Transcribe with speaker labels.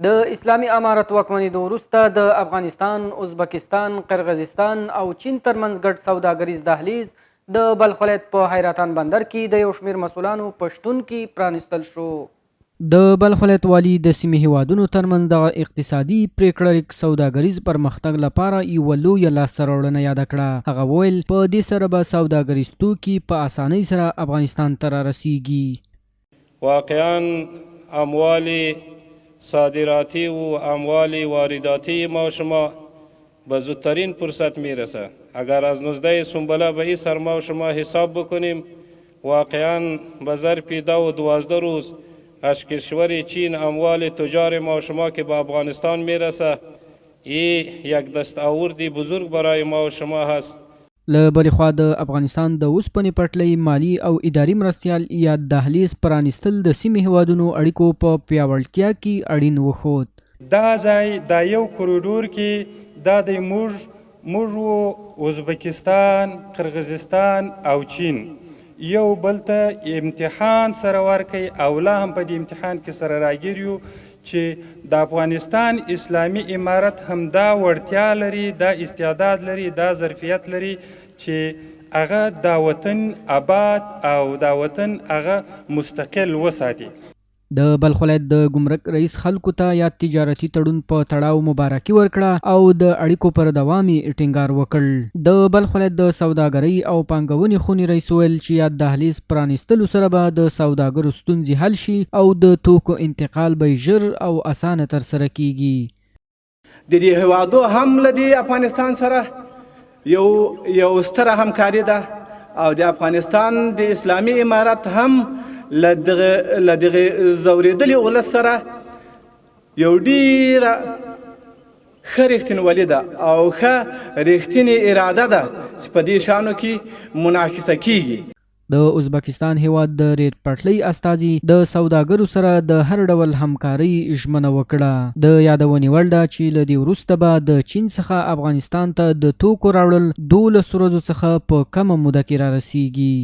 Speaker 1: د اسلامي امارت واکمنېدو وروسته د افغانستان، ازبکستان، قرغزستان او چین ترمنځ ګډ سوداګریز دهلیز د بلخ ولایت په حیرتان بندر کې د یو شمېر مسولانو په شتون کې پرانیستل شو. د بلخ ولایت والي د سیمې هېوادونو ترمنځ دغه اقتصادي پرېکړه لیک سوداګریز پرمختګ لپاره یوه لویه لاسته راوړنه یاده کړه. هغه وویل، په دې سره به سوداګریز توکي په اسانۍ سره افغانستان ته رارسېږي.
Speaker 2: واقعا اموال صادراتی و اموال وارداتی ما شما به زودترین فرصت میرسه. اگر از 19 سنبله به این سر ما و شما حساب بکنیم، واقعا به ظرف 10 و 12 روز از کشور چین اموال تجار ما و شما که به افغانستان میرسه، ای یک دستاورد بزرگ برای ما و شما هست.
Speaker 1: له بلې خوا د افغانستان د اوسپنې پټلۍ مالي او اداري مرستیال یاد دهلیز پرانیستل د سیمې هېوادونو اړیکو په پیاوړتیا کې اړین وښود.
Speaker 3: دا ځای دا یو کوریډور کې دا دی موږ موږ و ازبکستان، قرغزستان او چین یو بل ته امتحان سره ورکړ او لا هم په دې امتحان کې سره راګیر یو چې د افغانستان اسلامي امارت هم دا وړتیا لري، دا استعداد لري، دا ظرفیت لري چې هغه دا وطن اباد او دا وطن هغه مستقل وساتي.
Speaker 1: د بلخ ولایت د ګمرک رئیس خلکو ته یاد تجارتي تړون په تړاو مبارکي ورکړه او د اړیکو پر دوام یې ټینګار وکړ. د بلخ ولایت د سوداګرۍ او پانګونې خونې رئیس وویل چې یاد دهلیز پرانیستلو سره به د سوداګرو ستونزې حل شي او د توکو انتقال به یې ژر او اسانه ترسره کېږي.
Speaker 4: د دې هېوادو هم له دې افغانستان سره یو یو ستره همکاري ده او د افغانستان د اسلامي امارت هم له دغه له دغه ځورېدلي ولس سره یو ډیره ښه رښتینولي ده او ښه رښتینې اراده ده چې په دې شانو کې منعکسه کیږي.
Speaker 1: د ازبکستان هېواد د رېل پټلۍ استازي د سوداګرو سره د هر ډول همکارۍ ژمنه وکړه. د یادونې وړ ده چې له دې وروسته به د چین څخه افغانستان ته د توکو راوړل 12 ورځو څخه په کمه موده کې رارسېږي.